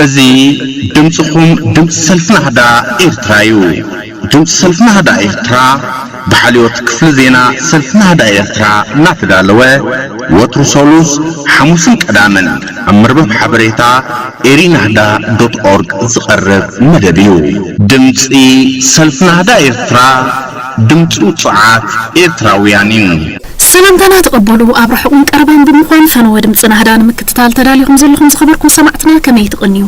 እዚ ድምፅኹም ድምፂ ሰልፊ ናህዳ ኤርትራ እዩ። ድምፂ ሰልፊ ናህዳ ኤርትራ ብሓልዮት ክፍሊ ዜና ሰልፊ ናህዳ ኤርትራ እናተዳለወ ወትሩ ሰሉስ፣ ሓሙስን ቀዳምን ኣብ መርበብ ሓበሬታ ኤሪናህዳ ዶት ኦርግ ዝቐርብ መደብ እዩ። ድምፂ ሰልፊ ናህዳ ኤርትራ፣ ድምፂ ውፁዓት ኤርትራውያን እዩ። ሰላምታና ተቐበሉ። ኣብ ርሑቕን ቀረባን ብምዃን ፈነወ ድምፂ ናህዳ ንምክትታል ተዳሊኹም ዘለኹም ዝኸበርኩም ሰማዕትና ከመይ ትቕንዩ?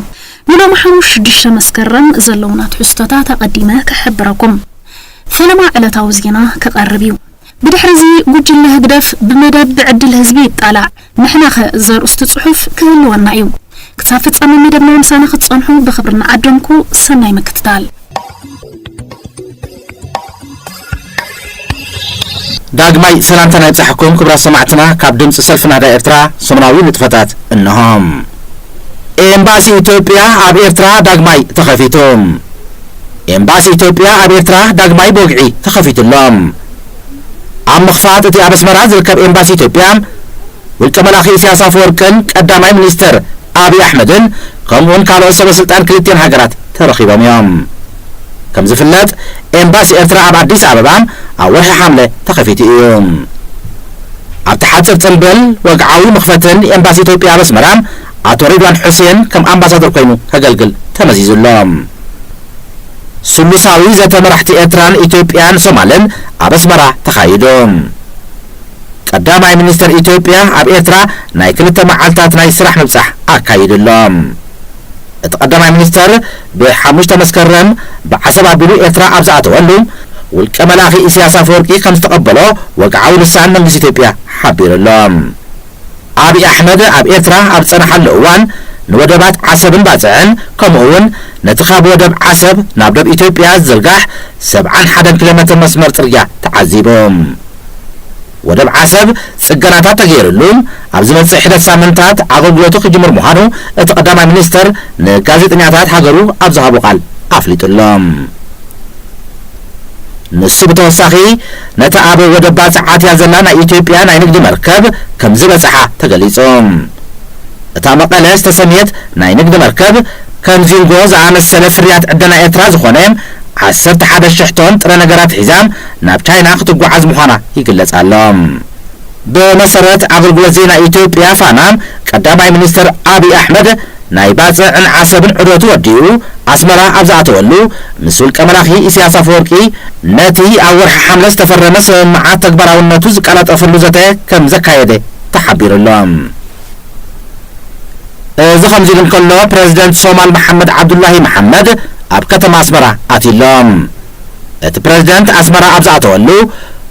ንሎሚ ሓሙስ ሽዱሽተ መስከረም ዘለዉና ትሕዝቶታት ኣቐዲመ ክሕብረኩም። ፈለማ ዕለታዊ ዜና ክቐርብ እዩ። ብድሕሪ እዚ ጉጅለ ህግደፍ ብመደብ ብዕድል ህዝቢ ይጣላዕ። ንሕናኸ ዘርእስቱ ጽሑፍ ክህልወና እዩ። ክሳብ ፍጻመ መደብና ምሳና ክትጸንሑ ብኽብሪ እናዓደምኩ ሰናይ ምክትታል። ዳግማይ ሰላምታና ይብጻሕኩም ክቡራት ሰማዕትና። ካብ ድምፂ ሰልፊ ናህዳ ኤርትራ ሰሙናዊ ንጥፈታት እንሆ። ኤምባሲ ኢትዮጵያ ኣብ ኤርትራ ዳግማይ ተኸፊቱ። ኤምባሲ ኢትዮጵያ ኣብ ኤርትራ ዳግማይ ብወግዒ ተኸፊቱ ኣሎ። ኣብ ምኽፋት እቲ ኣብ ኣስመራ ዝርከብ ኤምባሲ ኢትዮጵያ፣ ውልቀ መላኺ ኢሳያስ ኣፈወርቅን ቀዳማይ ሚኒስተር ኣብይ ኣሕመድን ከምኡውን ካልኦት ሰበ ስልጣን ክልቲኤን ሃገራት ተረኺቦም እዮም። ከም ዝፍለጥ፣ ኤምባሲ ኤርትራ ኣብ ኣዲስ ኣበባ ኣብ ወርሒ ሓምለ ተኸፊቱ እዩ። ኣብቲ ሓጺር ጽንብል ወግዓዊ መኽፈትን ኤምባሲ ኢትዮጵያ ኣብ ኣስመራ ኣቶ ሬድዋን ሑሴን ከም ኣምባሳደር ኮይኑ ከገልግል ተመዚዙ ኣሎ። ስሉሳዊ ዘተ መራሕቲ ኤርትራን ኢትዮጵያን ሶማልን ኣብ ኣስመራ ተኻይዱ። ቀዳማይ ሚኒስተር ኢትዮጵያ ኣብ ኤርትራ ናይ ክልተ መዓልታት ናይ ስራሕ ምብጻሕ ኣካይዱ ኣሎ። እቲ ቀዳማይ ሚኒስተር ብሓሙሽተ መስከረም ብዓሰብ ኣቢሉ ኤርትራ ኣብ ዝኣተወሉ፣ ውልቀ መላኺ ኢሳያስ ኣፈወርቂ ከም ዝተቐበሎ ወግዓዊ ልሳን መንግስቲ ኢትዮጵያ ሓቢሩ ኣሎ። ኣብይ ኣሕመድ ኣብ ኤርትራ ኣብ ዝጸንሓሉ እዋን፣ ንወደባት ዓሰብን ባጽዕን፣ ከምኡ እውን ነቲ ካብ ወደብ ዓሰብ ናብ ደብ ኢትዮጵያ ዝዝርጋሕ ሰብዓን ሓደን ኪሎ ሜትር መስመር ጽርግያ ተዓዚቡ። ወደብ ዓሰብ ጽገናታት ተገይርሉ፣ ኣብ ዝመጽእ ሒደት ሳምንታት ኣገልግሎቱ ክጅምር ምዃኑ እቲ ቀዳማይ ሚኒስተር ንጋዜጠኛታት ሃገሩ ኣብ ዝሃቦ ቃል ኣፍሊጡ ኣሎ። ንሱ ብተወሳኺ፣ ነታ ኣብ ወደብ ባጽዕ ኣትያ ዘላ ናይ ኢትዮጵያ ናይ ንግዲ መርከብ ከም ዝበጽሓ ተገሊጹ። እታ መቐለ ዝተሰምየት ናይ ንግዲ መርከብ፣ ከም ዚንጎ ዝኣመሰለ ፍርያት ዕደና ኤርትራ ዝኾነ ዓሰርተ ሓደ ሽሕ ቶን ጥረ ነገራት ሒዛ ናብ ቻይና ክትጓዓዝ ምዃና ይግለጽ ኣሎ። ብመሰረት ኣገልግሎት ዜና ኢትዮጵያ ፋና፣ ቀዳማይ ሚኒስተር ኣብይ ኣሕመድ ናይ ባጽዕን ዓሰብን ዑደቱ ወዲኡ ኣስመራ ኣብ ዝኣተወሉ፣ ምስ ውልቀ መላኺ ኢሳያስ ኣፈወርቂ ነቲ ኣብ ወርሒ ሓምለ ዝተፈረመ ስምምዓት ተግባራውነቱ ዝቀላጠፈሉ ዘተ ከም ዘካየደ ተሓቢሩ ኣሎ። እዚ ከምዚ ኢሉ እንከሎ፣ ፕረዚደንት ሶማል መሓመድ ዓብዱላሂ መሓመድ ኣብ ከተማ ኣስመራ ኣትዩ ኣሎ። እቲ ፕረዚደንት ኣስመራ ኣብ ዝኣተወሉ፣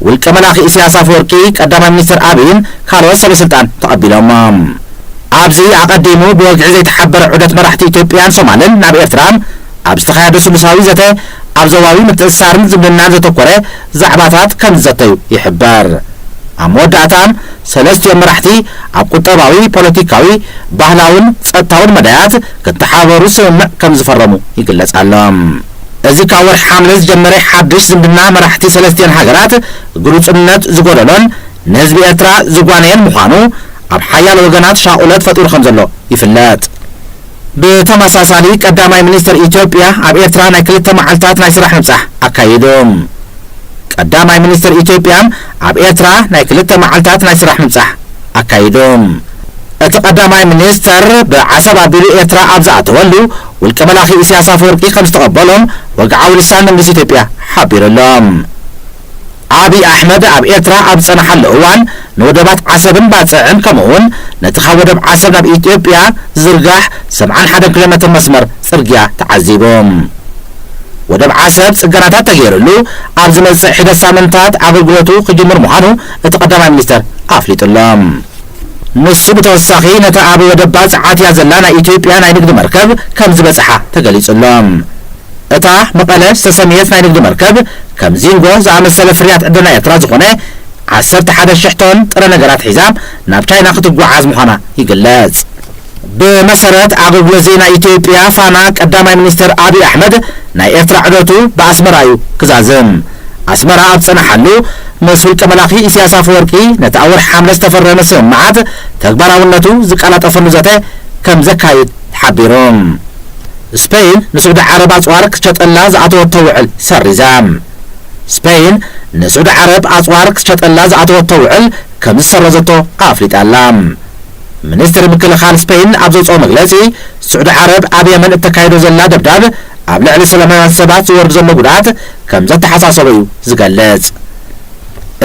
ውልቀ መላኺ ኢሳያስ ኣፈወርቂ፣ ቀዳማይ ሚኒስተር ኣብይን ካልኦት ሰበ ስልጣን ተቐቢሎሞ። ኣብዚ ኣቐዲሙ ብወግዒ ዘይተሓበረ ዑደት መራሕቲ ኢትዮጵያን ሶማልን ናብ ኤርትራ ኣብ ዝተኻየደ ስሉሳዊ ዘተ፣ ኣብ ዞባዊ ምትእስሳርን ዝምድናን ዘተኮረ ዛዕባታት ከም ዝዘተዩ ይሕበር። ኣብ መወዳእታ፣ ሰለስቲኦም መራሕቲ ኣብ ቁጠባዊ፣ ፖለቲካዊ፣ ባህላውን ጸጥታውን መዳያት ክተሓበሩ ስምምዕ ከም ዝፈረሙ ይግለጽ ኣሎ። እዚ ካብ ወርሒ ሓምለ ዝጀመረ ሓድሽ ዝምድና መራሕቲ ሰለስቲኤን ሃገራት ግሉጽነት ዝጎደሎን ንህዝቢ ኤርትራ ዝጓነየን ምዃኑ፣ ኣብ ሓያሎ ወገናት ሻቕሎት ፈጢሩ ከም ዘሎ ይፍለጥ። ብተመሳሳሊ፣ ቀዳማይ ሚኒስተር ኢትዮጵያ ኣብ ኤርትራ ናይ ክልተ መዓልታት ናይ ስራሕ ምብጻሕ ኣካይዱ። ቀዳማይ ሚኒስተር ኢትዮጵያ ኣብ ኤርትራ ናይ ክልተ መዓልታት ናይ ስራሕ ምብጻሕ ኣካይዱ። እቲ ቀዳማይ ሚኒስተር ብዓሰብ ኣቢሉ ኤርትራ ኣብ ዝኣተወሉ፣ ውልቀ መላኺ ኢሳያስ ኣፈወርቂ ከም ዝተቐበሎም ወግዓዊ ልሳን መንግስቲ ኢትዮጵያ ሓቢሩ ኣሎ። ኣብይ ኣሕመድ ኣብ ኤርትራ ኣብ ዝጸንሓሉ እዋን፣ ንወደባት ዓሰብን ባጽዕን፣ ከምኡ'ውን ነቲ ካብ ወደብ ዓሰብ ናብ ኢትዮጵያ ዝዝርጋሕ ሰብዓን ሓደን ኪሎ ሜትር መስመር ጽርግያ ተዓዚቡ። ወደብ ዓሰብ ጽገናታት ተገይሩሉ፣ ኣብ ዝመጽእ ሒደት ሳምንታት ኣገልግሎቱ ክጅምር ምዃኑ እቲ ቀዳማይ ሚኒስተር ኣፍሊጡ ኣሎ። ንሱ ብተወሳኺ፣ ነታ ኣብ ወደብ ባጽዕ ኣትያ ዘላ ናይ ኢትዮጵያ ናይ ንግዲ መርከብ ከም ዝበጽሓ ተገሊጹ ኣሎ። እታ መቐለ ዝተሰምየት ናይ ንግዲ መርከብ፣ ከም ዚንጎ ዝኣመሰለ ፍርያት ዕደና ኤርትራ ዝኾነ ዓሰርተ ሓደ ሽሕ ቶን ጥረ ነገራት ሒዛ ናብ ቻይና ክትጓዓዝ ምዃና ይግለጽ። ብመሰረት ኣገልግሎት ዜና ኢትዮጵያ ፋና፣ ቀዳማይ ሚኒስተር ኣብይ ኣሕመድ ናይ ኤርትራ ዑደቱ ብኣስመራ እዩ ክዛዝም። ኣስመራ ኣብ ዝጸንሓሉ፣ ምስ ውልቀ መላኺ ኢሳያስ ኣፈወርቂ ነቲ ኣብ ወርሒ ሓምለ ዝተፈረመ ስምምዓት ተግባራውነቱ ዝቀላጠፈሉ ዘተ ከም ዘካይድ ተሓቢሩ። ስፔን ንስዑዲ ዓረብ ኣጽዋር ክትሸጠላ ዝኣተወቶ ውዕል ሰሪዛ። ስፔን ንስዑዲ ዓረብ ኣጽዋር ክትሸጠላ ዝኣተወቶ ውዕል ከም ዝሰረዘቶ ኣፍሊጣ ኣላ። ሚኒስትሪ ምክልኻል ስፔን ኣብ ዘውፅኦ መግለፂ፣ ስዑዲ ዓረብ ኣብ የመን እተካይዶ ዘላ ደብዳብ ኣብ ልዕሊ ሰላማውያን ሰባት ዝወርድ ዘሎ ጉድኣት ከም ዘተሓሳሰቦ እዩ ዝገልጽ።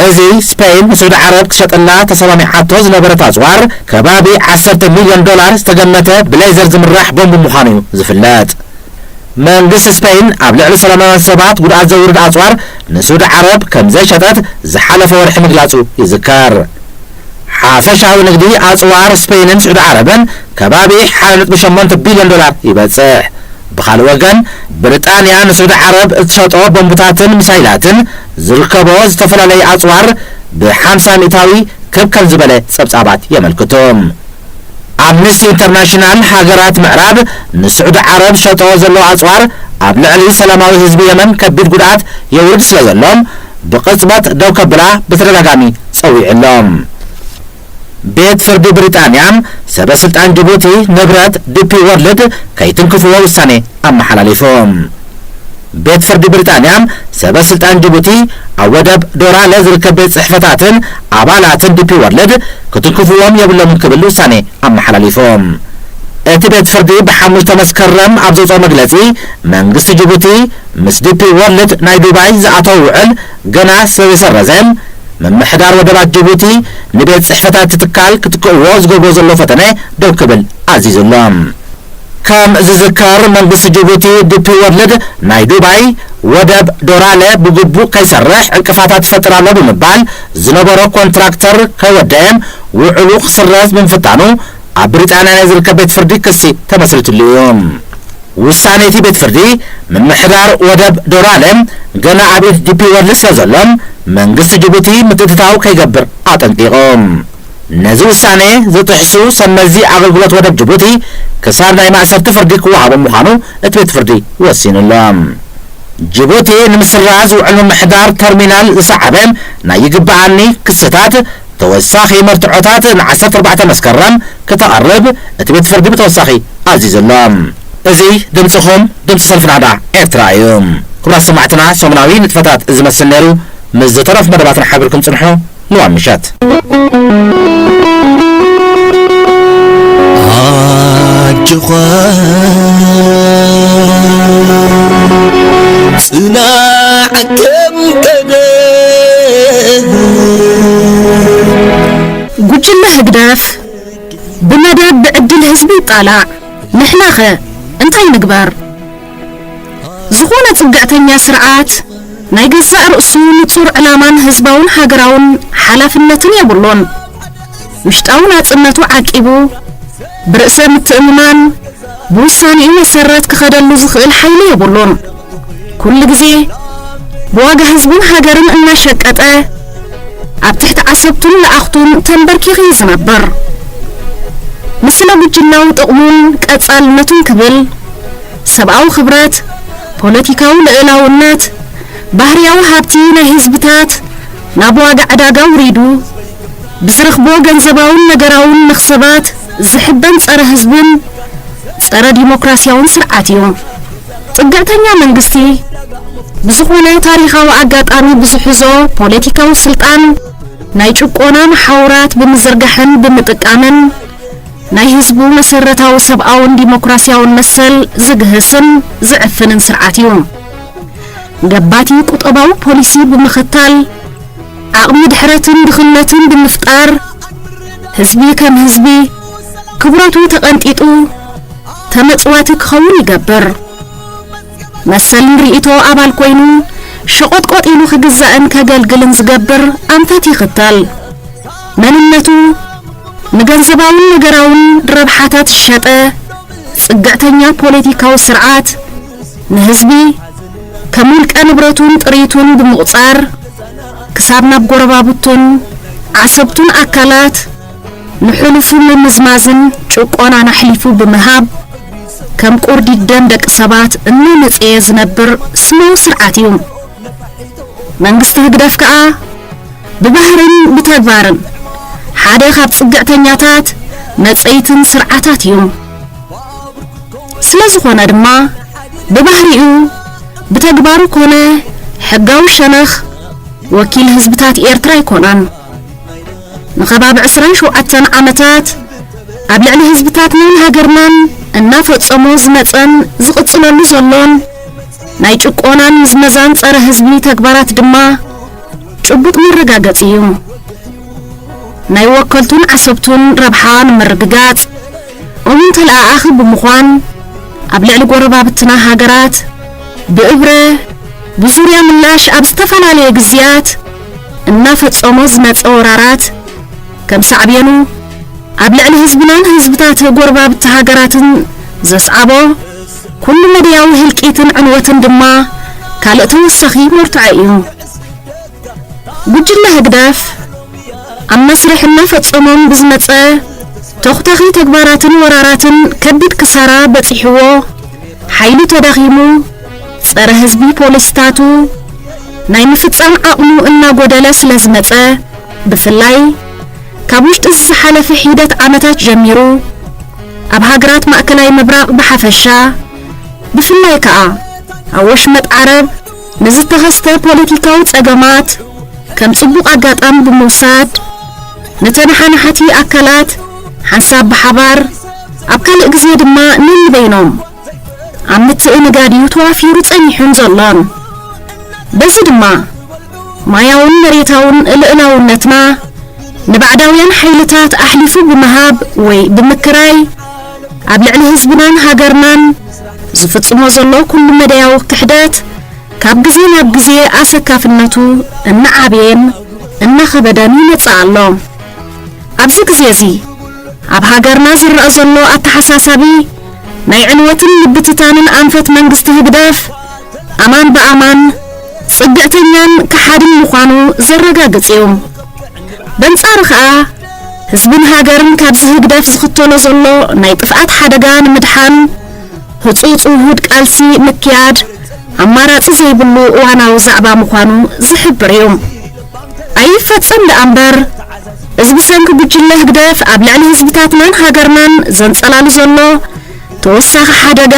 እዚ ስፔን ንስዑዲ ዓረብ ክሸጠላ ተሰማሚዓቶ ዝነበረት ኣጽዋር፣ ከባቢ ዓሰርተ ሚልዮን ዶላር ዝተገመተ ብሌዘር ዝምራሕ ቦምብ ምዃኑ እዩ ዝፍለጥ። መንግስቲ ስፔን ኣብ ልዕሊ ሰላማውያን ሰባት ጉድኣት ዘውርድ ኣጽዋር ንስዑዲ ዓረብ ከም ዘይሸጠት ዝሓለፈ ወርሒ ምግላጹ ይዝከር። ሓፈሻዊ ንግዲ ኣጽዋር ስፔንን ስዑዲ ዓረብን ከባቢ ሓደ ነጥቢ ሸሞንተ ቢልዮን ዶላር ይበጽሕ። ብኻልእ ወገን፣ ብሪጣንያ ንስዑዲ ዓረብ እትሸጦ ቦምብታትን ሚሳይላትን ዝርከቦ ዝተፈላለየ ኣጽዋር ብሓምሳ ሚእታዊ ክብ ከም ዝበለ ጸብጻባት የመልክቱ። ኣምነስቲ ኢንተርናሽናል፣ ሃገራት ምዕራብ ንስዑዲ ዓረብ ሸጦ ዘሎ ኣጽዋር ኣብ ልዕሊ ሰላማዊ ህዝቢ የመን ከቢድ ጉድኣት የውርድ ስለ ዘሎ፣ ብቕጽበት ደው ከብላ ብተደጋጋሚ ጸዊዑ ኣሎ። ቤት ፍርዲ ብሪጣንያ፣ ሰበ ስልጣን ጅቡቲ ንብረት ዲፒ ወርልድ ከይትንክፍዎ ውሳኔ ኣመሓላሊፉ። ቤት ፍርዲ ብሪጣንያ፣ ሰበ ስልጣን ጅቡቲ ኣብ ወደብ ዶራለ ዝርከብ ቤት ጽሕፈታትን ኣባላትን ዲፒ ወርልድ ክትንክፍዎም የብሎምን ክብል ውሳኔ ኣመሓላሊፉ። እቲ ቤት ፍርዲ ብሓሙሽተ መስከረም ኣብ ዘውፅኦ መግለፂ፣ መንግስቲ ጅቡቲ ምስ ዲፒ ወርልድ ናይ ዱባይ ዝኣተወ ውዕል ገና ስለ ዘይሰረዘ፣ ምምሕዳር ወደባት ጅቡቲ ንቤት ጽሕፈታት እቲ ትካል ክትክእዎ ዝገብሮ ዘሎ ፈተነ ደው ክብል ኣዚዙ ኣሎ። ከም ዝዝከር፣ መንግስቲ ጅቡቲ ዲፒ ወርልድ ናይ ዱባይ ወደብ ዶራለ ብግቡእ ከይሰርሕ ዕንቅፋታት ይፈጥር ኣሎ ብምባል፣ ዝነበሮ ኮንትራክተር ከይወደአ ውዕሉ ክስረዝ ብምፍታኑ፣ ኣብ ብሪጣንያ ናይ ዝርከብ ቤት ፍርዲ ክሲ ተመስሪትሉ እዩ። ውሳኔ እቲ ቤት ፍርዲ፣ ምምሕዳር ወደብ ዶራለ ገና ኣብ ኢድ ዲፒ ወርልድ ስለ ዘሎ፣ መንግስቲ ጅቡቲ ምትእትታው ከይገብር ኣጠንቂቑ። ነዚ ውሳኔ ዝጥሕሱ ሰብ መዚ ኣገልግሎት ወደብ ጅቡቲ ክሳብ ናይ ማእሰርቲ ፍርዲ ክወሃቦም ምዃኑ እቲ ቤት ፍርዲ ወሲኑ ኣሎ። ጅቡቲ ንምስራዝ ውዕል ምምሕዳር ተርሚናል ዝሰዓበ ናይ ይግብኣኒ ክስታት ተወሳኺ መርትዖታት ን ዓሰርተ ኣርባዕተ መስከረም ክተቕርብ እቲ ቤት ፍርዲ ብተወሳኺ ኣዚዙ ኣሎ። እዚ ድምፅኹም፣ ድምፂ ሰልፊ ናህዳ ኤርትራ እዩ። ክቡራት ሰማዕትና፣ ሰሙናዊ ንጥፈታት እዚ መስል ነይሩ። ምስ ዝተረፉ መደባትና ሓቢርኩም ጽንሑ። ንዋን ምሸት። ኣጆኻ ጽናዕ ከም ቀደም። ጉጅለ ህግደፍ ብመደብ ብዕድል ህዝቢ ይጣላዕ። ንሕናኸ እንታይ ንግበር? ዝኾነ ጽግዕተኛ ስርዓት ናይ ገዛእ ርእሱ ንጹር ዕላማን ህዝባውን ሃገራውን ሓላፍነትን የብሉን። ውሽጣዊ ናጽነቱ ዓቂቡ፣ ብርእሰ ምትእምማን፣ ብውሳኔኡ መሰረት ክኸደሉ ዝኽእል ሓይሊ የብሉን። ኩሉ ግዜ ብዋጋ ህዝቡን ሃገርን እናሸቀጠ፣ ኣብ ትሕቲ ዓሰብቱን ለኣኽቱን ተንበርኪኹ እዩ ዝነብር። ንስለ ጉጅላዊ ጥቕሙን ቀጻልነቱን ክብል፣ ሰብኣዊ ክብረት፣ ፖለቲካዊ ልእላውነት፣ ባህርያዊ ሃብቲ ናይ ህዝብታት ናብ ዋጋ ዕዳጋ ኣውሪዱ፣ ብዝረኽቦ ገንዘባውን ነገራውን መኽሰባት ዝሕበን ጸረ ህዝብን ጸረ ዲሞክራሲያውን ስርዓት እዩ። ጽግዕተኛ መንግስቲ፣ ብዝኾነ ታሪኻዊ ኣጋጣሚ ብዝሕዞ ፖለቲካዊ ስልጣን፣ ናይ ጭቆና መሓውራት ብምዝርጋሕን ብምጥቃምን፣ ናይ ህዝቡ መሰረታዊ ሰብኣውን ዲሞክራሲያውን መሰል ዝግህስን ዝዕፍንን ስርዓት እዩ። ገባቲ ቁጠባዊ ፖሊሲ ብምኽታል፣ ዓቕሚ ድሕረትን ድኽነትን ብምፍጣር፣ ህዝቢ ከም ህዝቢ ክብረቱ ተቐንጢጡ ተመጽዋቲ ክኸውን ይገብር። መሰልን ርእይቶ ኣባል ኮይኑ ሸቖጥቆጥ ኢሉ ክግዛእን ከገልግልን ዝገብር ኣንፈት ይኽተል። መንነቱ ንገንዘባውን ነገራውን ረብሓታት ዝሸጠ ጽግዕተኛ ፖለቲካዊ ስርዓት፣ ንህዝቢ ከም ውልቀ ንብረቱን ጥሪቱን ብምቑጻር፣ ክሳብ ናብ ጎረባብቱን ዓሰብቱን ኣካላት ንሕሉፉ ምምዝማዝን ጭቆናን ኣሕሊፉ ብምሃብ፣ ከም ቁርዲድ ደም ደቂ ሰባት እናመጽየ ዝነብር ስማዊ ስርዓት እዩ። መንግስቲ ህግደፍ ከኣ ብባህርን ብተግባርን ሓደ ካብ ጽግዕተኛታት መጸይትን ስርዓታት እዩ። ስለ ዝኾነ ድማ ብባህሪኡ ብተግባሩ ኮነ ሕጋዊ ሸነኽ ወኪል ህዝብታት ኤርትራ ኣይኮነን። ንኸባቢ ዕስራን ሸውዓተን ዓመታት ኣብ ልዕሊ ህዝብታትናን ሃገርናን እናፈጸሞ ዝመጸን ዝቕጽለሉ ዘሎን ናይ ጭቆናን ምዝመዛን ጸረ ህዝቢ ተግባራት ድማ ጭቡጥ መረጋገጺ እዩ። ናይ ወከልቱን ዓሰብቱን ረብሓ ንምርግጋጽ እሙን ተለኣኣኺ ብምዃን ኣብ ልዕሊ ጎረባብትና ሃገራት ብእብረ ብዙርያ ምላሽ ኣብ ዝተፈላለየ ግዝያት እናፈጸሞ ዝመጸ ወራራት ከም ሳዕቤኑ ኣብ ልዕሊ ህዝብናን ህዝብታት ጎረባብቲ ሃገራትን ዘስዓቦ ኩሉ መደያዊ ህልቂትን ዕንወትን ድማ ካልእ ተወሳኺ መርትዖ እዩ። ጉጅለ ህግደፍ ኣብ መስርሕ እናፈጸሞም ብዝመጸ ተኹታኺ ተግባራትን ወራራትን ከቢድ ክሳራ በጺሕዎ፣ ሓይሉ ተዳኺሙ፣ ጸረ ህዝቢ ፖሊሲታቱ ናይ ምፍጻም ዓቕሙ እናጎደለ ስለ ዝመጸ፣ ብፍላይ ካብ ውሽጢ እዚ ዝሓለፈ ሒደት ዓመታት ጀሚሩ፣ ኣብ ሃገራት ማእከላይ ምብራቕ ብሓፈሻ፣ ብፍላይ ከኣ ኣብ ወሽመጥ ዓረብ ንዝተኸስተ ፖለቲካዊ ጸገማት ከም ጽቡቕ ኣጋጣሚ ብምውሳድ፣ ንተነሓናሓቲ ኣካላት ሓንሳብ ብሓባር፣ ኣብ ካልእ ግዜ ድማ ነንበይኖም ኣብ ምትእንጋድ እዩ ተዋፊሩ ጸኒሑን ዘሎን። በዚ ድማ ማያውን መሬታውን ልእላውነትና ንባዕዳውያን ሓይልታት ኣሕሊፉ ብምሃብ ወይ ብምክራይ፣ ኣብ ልዕሊ ህዝብናን ሃገርናን ዝፍጽሞ ዘሎ ኩሉ መዳያዊ ክሕደት ካብ ግዜ ናብ ግዜ ኣሰካፍነቱ እናዓበየን እናኸበደን ይመጽእ ኣሎ። ኣብዚ ግዜ እዚ ኣብ ሃገርና ዝረኣ ዘሎ ኣተሓሳሳቢ ናይ ዕንወትን ምብትታንን ኣንፈት መንግስቲ ህግደፍ ኣማን ብኣማን ጽግዕተኛን ከሓድን ምዃኑ ዘረጋግጽ እዩ። በንጻሩ ከኣ ህዝብን ሃገርን ካብዚ ህግደፍ ዝኽተሎ ዘሎ ናይ ጥፍኣት ሓደጋ ንምድሓን ህጹጽ ውሁድ ቃልሲ ምክያድ ኣማራጺ ዘይብሉ እዋናዊ ዛዕባ ምዃኑ ዝሕብር እዩ። ኣይፈጸም ደኣ እምበር፣ እዚ ብሰንኪ ጉጅለ ህግደፍ ኣብ ልዕሊ ህዝብታትናን ሃገርናን ዘንጸላሉ ዘሎ ተወሳኺ ሓደጋ፣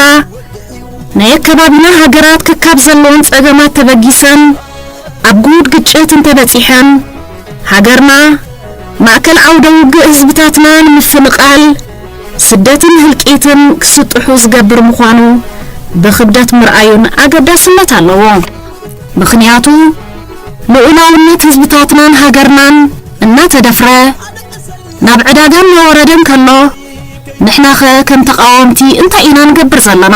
ናይ ኣከባቢና ሃገራት ከካብ ዘለወን ጸገማት ተበጊሰን ኣብ ግሁድ ግጭት እንተበጺሐን፣ ሃገርና ማእከል ዓውደ ውግእ ህዝብታትና ንምፍንቓል፣ ስደትን ህልቂትን ክስጥሑ ዝገብር ምዃኑ ብኽብደት ምርኣዩን ኣገዳስነት ኣለዎ። ምኽንያቱ፣ ልኡላውነት ህዝብታትናን ሃገርናን እናተደፍረ፣ ናብ ዕዳጋ እናወረደ እንከሎ፣ ንሕናኸ ከም ተቓወምቲ እንታይ ኢና ንገብር ዘለና?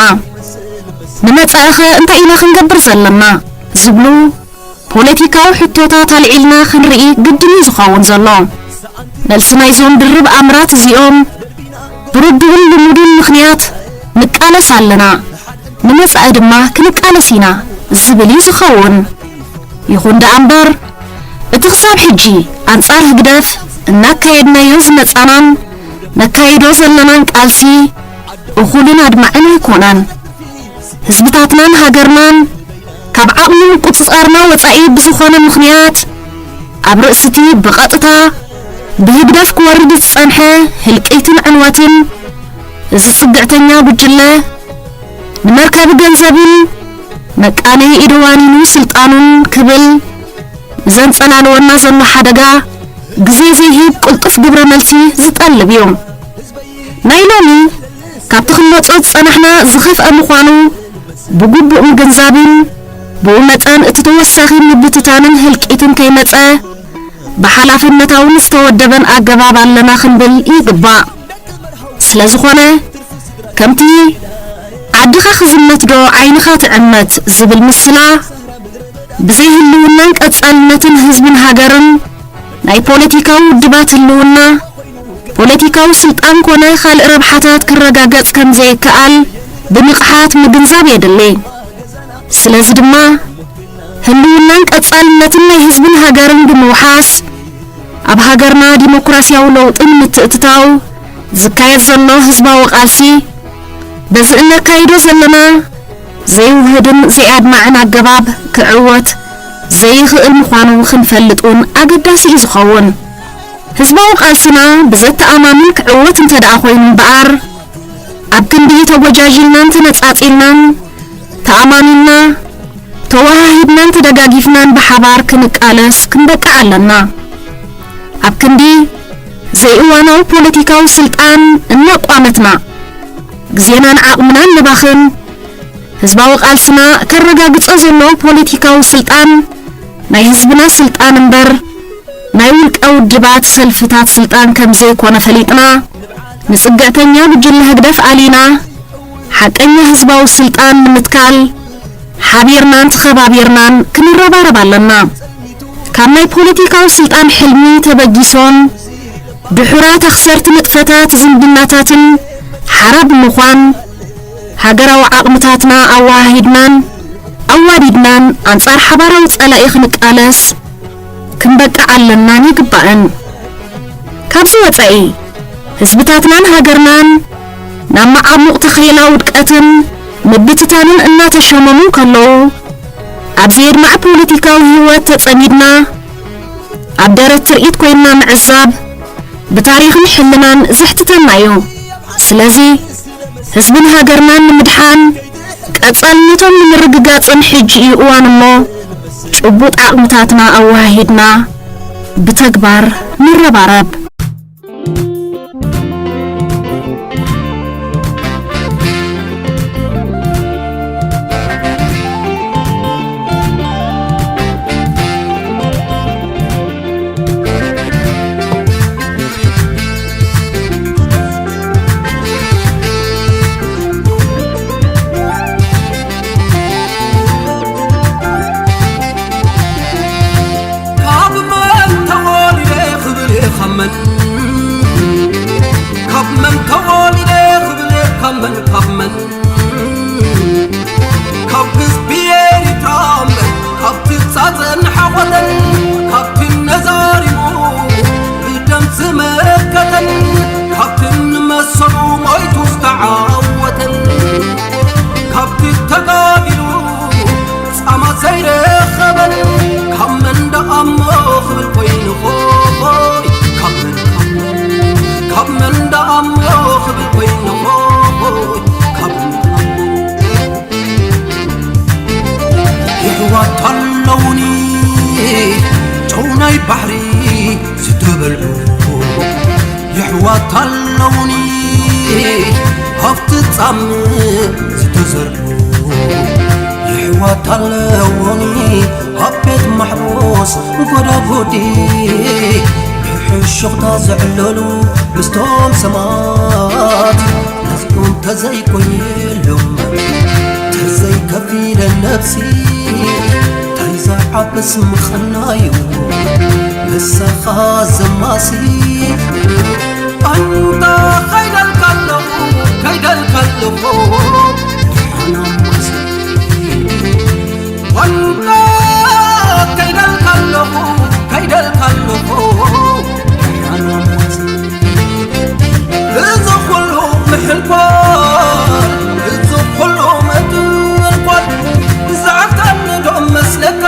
ንመጻኢኸ እንታይ ኢና ክንገብር ዘለና? ዝብሉ ፖለቲካዊ ሕቶታት ኣልዒልና ክንርኢ ግድን እዩ ዝኸውን ዘሎ። መልሲ ናይዞም ድርብ ኣምራት እዚኦም ብርዱእን ልሙድን ምኽንያት ንቃለስ ኣለና፣ ንመጻኢ ድማ ክንቃለስ ኢና ዝብል እዩ ዝኸውን። ይኹን ደኣ እምበር፣ እቲ ክሳብ ሕጂ ኣንጻር ህግደፍ እናካየድናዮ ዝመጻናን ነካይዶ ዘለናን ቃልሲ እኹልን ኣድማዕን ኣይኮነን። ህዝብታትናን ሃገርናን ካብ ዓቕሚ ምቁጽጻርና ወጻኢ ብዝኾነ ምኽንያት፣ ኣብ ርእሲ እቲ ብቐጥታ ብህግደፍ ክወርድ ዝጸንሐ ህልቂትን ዕንወትን፣ እዚ ጽግዕተኛ ጉጅለ ንመርካቢ ገንዘብን መቃነዪ ኢዱ ዋኒኑ ስልጣኑን ክብል ንዘንጸላልወና ዘሎ ሓደጋ ግዜ ዘይህብ ቅልጡፍ ግብረ መልሲ ዝጠልብ እዩ። ናይ ሎሚ ካብቲ ክንመጾ ዝጸናሕና ዝኸፍአ ምዃኑ ብግቡእ ምግንዛብን፣ ብኡ መጠን እቲ ተወሳኺ ምብትታንን ህልቂትን ከይመጸ ብሓላፍነታውን ዝተወደበን ኣገባብ ኣለና ክንብል ይግባእ። ስለ ዝኾነ፣ ከምቲ "ዓድኻ ክዝመት ዶ ዓይንኻ ትዕመት" ዝብል ምስላ፣ ብዘይ ህልውናን ቀጻልነትን ህዝብን ሃገርን፣ ናይ ፖለቲካዊ ውድባት ህልውና፣ ፖለቲካዊ ስልጣን ኮነ ካልእ ረብሓታት ክረጋገጽ ከም ዘይከኣል ብንቕሓት ምግንዛብ የድሊ። ስለዚ ድማ፣ ህልውናን ቀጻልነትን ናይ ህዝብን ሃገርን ብምውሓስ፣ ኣብ ሃገርና ዲሞክራስያዊ ለውጢ ንምትእትታው ዝካየድ ዘሎ ህዝባዊ ቃልሲ፣ በዚ እነካይዶ ዘለና ዘይውህድን ዘይኣድማዕን ኣገባብ ክዕወት ዘይኽእል ምዃኑ ክንፈልጥ እውን ኣገዳሲ እዩ ዝኸውን። ህዝባዊ ቃልስና ብዘተኣማምን ክዕወት እንተ ደኣ ኮይኑ እምበኣር፣ ኣብ ክንዲ ተጎጃጂልናን ተነጻጺልናን፣ ተኣማሚንና፣ ተወሃሂድናን ተደጋጊፍናን ብሓባር ክንቃለስ ክንበቅዕ ኣለና። ኣብ ክንዲ ዘይእዋናዊ ፖለቲካዊ ስልጣን እናቋመትና፣ ግዜናን ዓቕምናን ንባኽን፣ ህዝባዊ ቃልስና ከረጋግጾ ዘለዎ ፖለቲካዊ ስልጣን ናይ ህዝብና ስልጣን እምበር፣ ናይ ውልቀ ውድባት ሰልፍታት ስልጣን ከም ዘይኮነ ፈሊጥና፣ ንጽግዕተኛ ጉጅለ ህግደፍ ኣሊና፣ ሓቀኛ ህዝባዊ ስልጣን ንምትካል፣ ሓቢርናን ተኸባቢርናን ክንረባረብ ኣለና። ካብ ናይ ፖለቲካዊ ስልጣን ሕልሚ ተበጊሶን፣ ድሑራት ኣኽሰርቲ ንጥፈታት ዝምድናታትን ሓራ ብምዃን፣ ሃገራዊ ዓቕምታትና ኣወሃሂድናን ኣዋዲድናን ኣንጻር ሓባራዊ ጸላኢ ክንቃለስ ክንበቅዕ ኣለናን ይግባእን። ካብዚ ወጻኢ፣ ህዝብታትናን ሃገርናን ናብ መዓሙቕ ተኸይላ ውድቀትን ምብትታንን እናተሸመሙ እንከለዉ፣ ኣብ ዘየድማዕ ፖለቲካዊ ህይወት ተጸሚድና፣ ኣብ ደረት ትርኢት ኮይንና ምዕዛብ ብታሪኽን ሕልናን ዘሕትተና እዩ። ስለዚ፣ ህዝብን ሃገርናን ንምድሓን፣ ቀጻልነቶም ንምርግጋጽን ሕጂ እዩ እዋን እሞ፣ ጭቡጥ ዓቕምታትና ኣወሃሂድና ብተግባር ንረባረብ። ካብ መን ተወሊደ ክብል እየ ካብ መን? ካብ መን ተወሊደ ክብል እየ ካብ መን? ካብ መን? ካብ ህዝቢ ኤሪትራ እምበር፣ ካብቲ ጻጸን ሓኾተን፣ ካብቲ ነዛሪሙ ብደም ዝመከተን፣ ካብቲ ንመሰሉ ሞይቱ ዝተዓወተን፣ ካብቲ ተጋዲሉ ጻማ ዘይረኸበን፣ ካብ መን ደኣ እሞ ክብል ኮይኑ ኾይ፣ ካብ መን፣ ካብ መን፣ ካብ መን ደኣ እሞ ክብል ኮይኑ ኾይ፣ ካብ መን፣ ካብ መን። የሕዋት ኣለውኒ ጨው ናይ ባሕሪ ዝተበልዑ፣ የሕዋት ኣለውኒ ሃብቲ ጻም ዝተዘርኡ፣ የሕዋት ኣለውኒ ኣብ ቤት ማሕቡስ ጎዳጉዲ፣ ብሕሹኽታ ዝዕለሉ ምስቶም ሰማት፣ ነዚኦም ተዘይኮይሎም፣ ተዘይከፊለ ነብሲ፣ እንታይ ዝዓብስ ምኽናዩ፣ ንስኻ ዘማሲ። ኣንታ ከይደልካ ኣለኹ፣ ከይደልካ ኣለኹ፣ ደሓን ኣማሲ። ዋንታ ከይደልካ ኣለኹ፣ ከይደልካ ኣለኹ፣ ደሓን ኣማሲ። እዚ ኩሉ ምሕንኳል፣ እዚ ኩሉ ምትንኳል፣ ዝዓብተኒ ዶ መስለካ?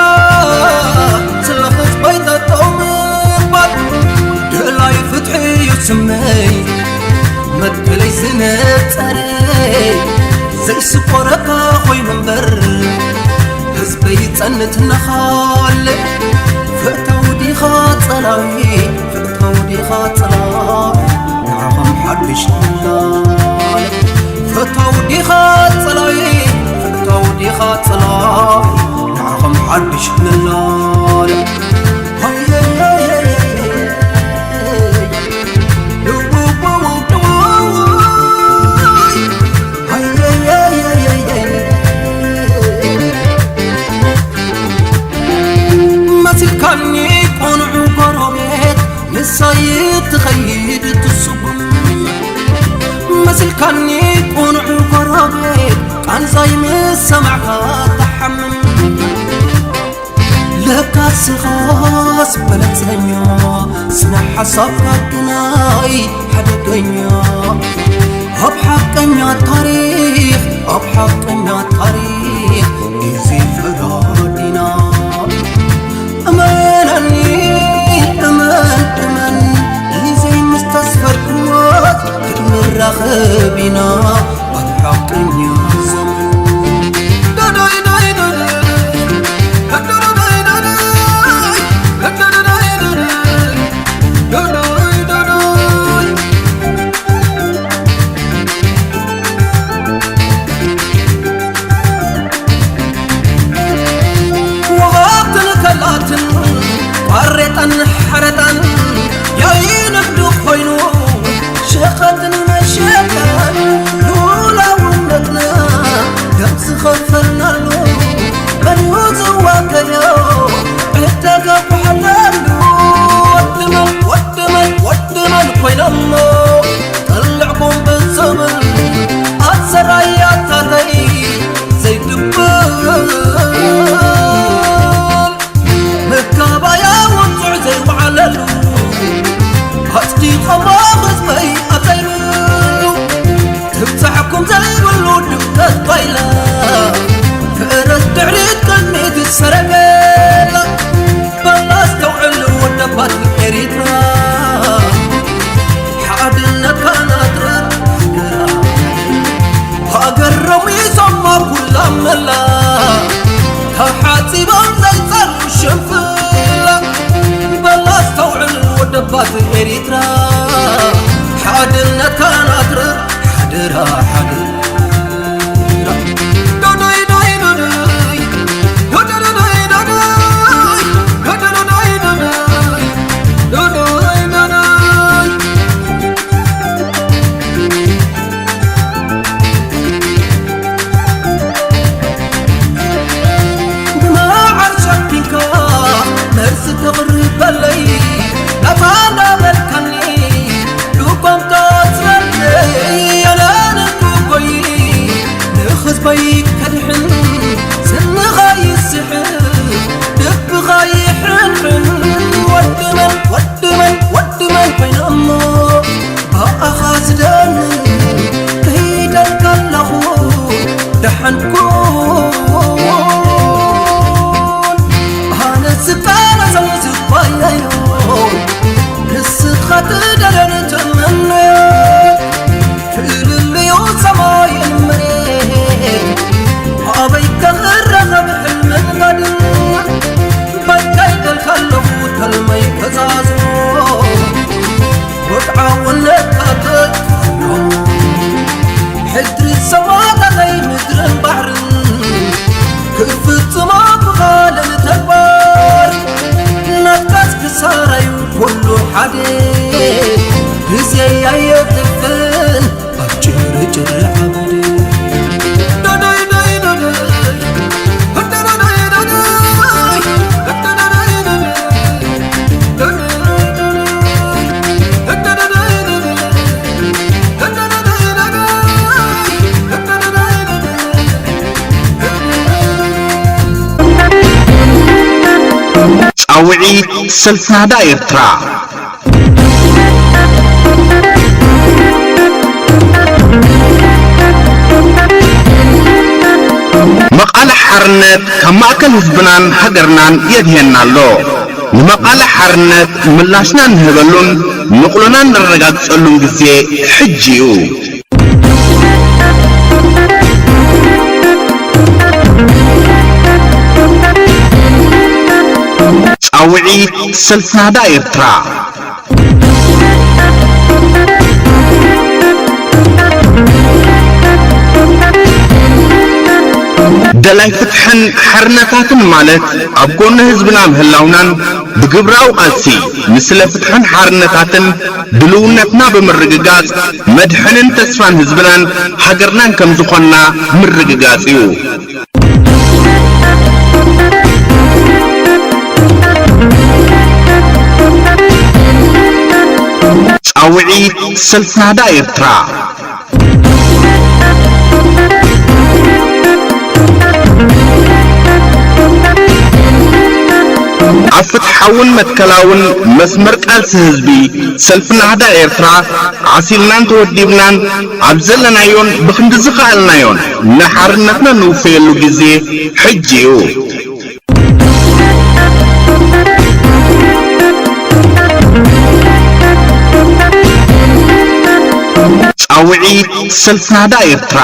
ስለ ህዝበይ ጠጠው ምባል፣ ደላይ ፍትሒ እዩ ስመይ፣ መትከለይ ዝነጸረ፣ ዘይስቆረካ ኮይኑ እምበር፣ ህዝበይ ይጸንት እናኻለ። ፈታው ዲኻ ጸላዊ፣ ፈታው ዲኻ ጸላዊ፣ ንዓኹም ሓድሽ ምላል። ፈታው ዲኻ ጸላዊ፣ ፈታው ዲኻ ጸላዊ፣ ንዓኹም ሓድሽ ምላል። መሲልካኒ ቁኑዕ ጎረቤት፣ ንሳይ ትኸይድ ትስጉም። መሲልካኒ ቁኑዕ ጎረቤት፣ ቃንዛይ ምስ ሰማዕካ ትሓምም። ለካ ስኻስ በለጸኛ፣ ስነ ሓሳብካ ግናይ ሓደገኛ። ኣብ ሓቀኛ ታሪኽ፣ ኣብ ሓቀኛ ታሪኽ ግዜ ፈራዲና። እመነኒ፣ እመን፣ እመን፣ ግዜ ምስ ተስፈርክዎ ክንራኸብ ኢና። ፈትን መሸጣን ሉላውነትና ደም ዝኸፈልናሉ መን እዩ ዝዋገዮ? ዕዳጋ ኳሕለሉ ወድመን ወድመን ወድመን ኮይኖሞ ጠልዕኩም ብዝብል ኣሰራያታተይ ዘይድብል ምካባያ ውጹዕ ዘይወዓለሉ ኣጽዲቐሞ ህዝበይ ኣብ ዘይብሉ ትብጻሕኩም ዘይብሉ ድምቀት ባይላ ፍእረት ድሕሪት ቅድሚት ሰረገላ በላ ኣስተውዕሉ ወደባት ኤሪትራ ሓድነትካ ናጥርር ሃገር ሃገር ረሚሶማ ኩላ መላ ተሓጺቦም ዘይጸርፉ ሽንፍላ በላ ኣስተውዕል ወደባት ኤሪትራ ሓድነትካ ናትርር ሓደራ ሓደራ ዶዶይ ዶይ ዶዶይ ዶዶይ ዶዶይ ዶዶይ ዶዶይ ዶዶይ ዶዶይ ዶዶይ ብመዓር ሸፊንካ መልሲ ተቕርበለይ ናታ እንዳበልካኒ ልቦም ተወፅረለይ ኣነ ንክጎይ ንህዝበይ ከድሕን ስንኻ ይስሕብ ልብኻ ይሕንሕን ወዲ መን ወዲ መን ወዲ መን ኮይነ እሞ ብኣኻ ዝደንን ከይደልካ ኣለኹ ደሓን ኩን ኣነ ዝቃለሰሉ ዝጓየዮ ንስኻ ትደለኒ ትምነዮ ፍልልዩ ሰማይን መሬት ኣበይ ከኽረኸብ ሕልምን ጋድን በቃ ይደልካ ኣለኹ ተልመይ ከዛዝሞ ወድዓውነትካ ተጥፍኖ ሕድሪ ሰማታተይ ምድርን ባሕርን ክፍጽሞ ብቓልን ተግባር ናትካስ ክሳራዩ ኩሉ ሓደ ግዜ ኣየትፍን ኣብ ጭርጭር ዓመድ ዶዶይ ዶይ ዶዶይ ጻውዒት ሰልፊ ናህዳ ኤርትራ። መቓልሕ ሓርነት ካብ ማእከል ህዝብናን ሃገርናን የድህየና ኣሎ። ንመቓልሕ ሓርነት ምላሽና እንህበሉን ንቕሎና እነረጋግጸሉን ግዜ ሕጂ እዩ። ጻውዒት ሰልፊ ናህዳ ኤርትራ። ደላይ ፍትሕን ሓርነታትን ማለት ኣብ ጎኒ ህዝብና ምህላውናን ብግብራዊ ቃልሲ ንስለ ፍትሕን ሓርነታትን ድልውነትና ብምርግጋጽ መድሕንን ተስፋን ህዝብናን ሃገርናን ከም ዝኾንና ምርግጋጽ እዩ። ጻውዒት ሰልፊ ናህዳ ኤርትራ። ኣብ ፍትሓውን መትከላውን መስመር ቃልሲ ህዝቢ ሰልፊ ናህዳ ኤርትራ ዓሲልናን ተወዲብናን ኣብ ዘለናዮን ብኽንዲ ዝኸኣልናዮን ንሓርነትና ንውፈየሉ ግዜ ሕጂ እዩ። ጻውዒት ሰልፊ ናህዳ ኤርትራ።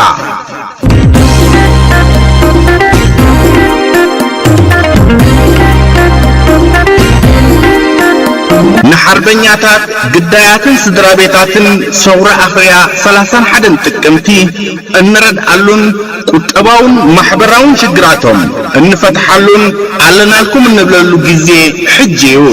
ንሓርበኛታት፣ ግዳያትን ስድራ ቤታትን ሰውራ ኣኽርያ ሰላሳን ሓደን ጥቅምቲ እንረድኣሉን ቁጠባውን ማሕበራውን ሽግራቶም እንፈትሓሉን ኣለናልኩም እንብለሉ ግዜ ሕጂ እዩ።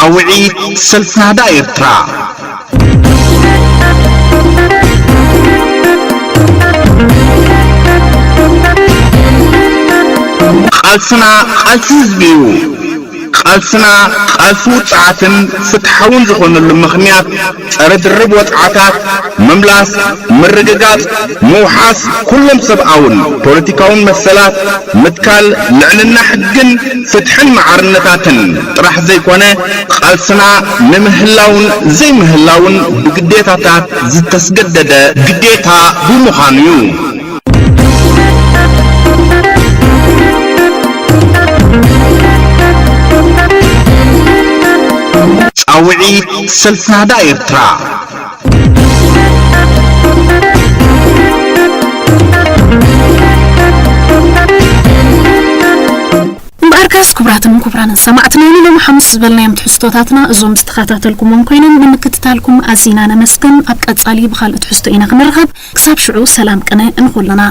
ጻውዒት ሰልፊ ናህዳ ኤርትራ። ቃልስና ቃልሲ ህዝቢ እዩ። ቃልስና ቃልሲ ውጽዓትን ፍትሓውን ዝኾነሉ ምኽንያት፣ ጸረ ድርብ ወጽዓታት ምምላስ፣ ምርግጋጽ፣ ምውሓስ ኩሎም ሰብኣውን ፖለቲካውን መሰላት፣ ምትካል ልዕልና ሕግን ፍትሕን ማዕርነታትን ጥራሕ ዘይኮነ፣ ቃልስና ንምህላውን ዘይምህላውን ብግዴታታት ዝተስገደደ ግዴታ ብምዃኑ እዩ። ጻውዒት ሰልፊ ናህዳ ኤርትራ። እምበኣርከስ ክቡራትን ክቡራንን ሰማዕትና፣ ንሎሚ ሓሙስ ዝበልናዮም ትሕዝቶታትና እዞም ዝተኸታተልኩሞም ኮይኖም፣ ንምክትታልኩም ኣዚና ነመስግን። ኣብ ቀጻሊ ብኻልእ ትሕዝቶ ኢና ክንራኸብ። ክሳብ ሽዑ ሰላም ቅነ ንኹልና።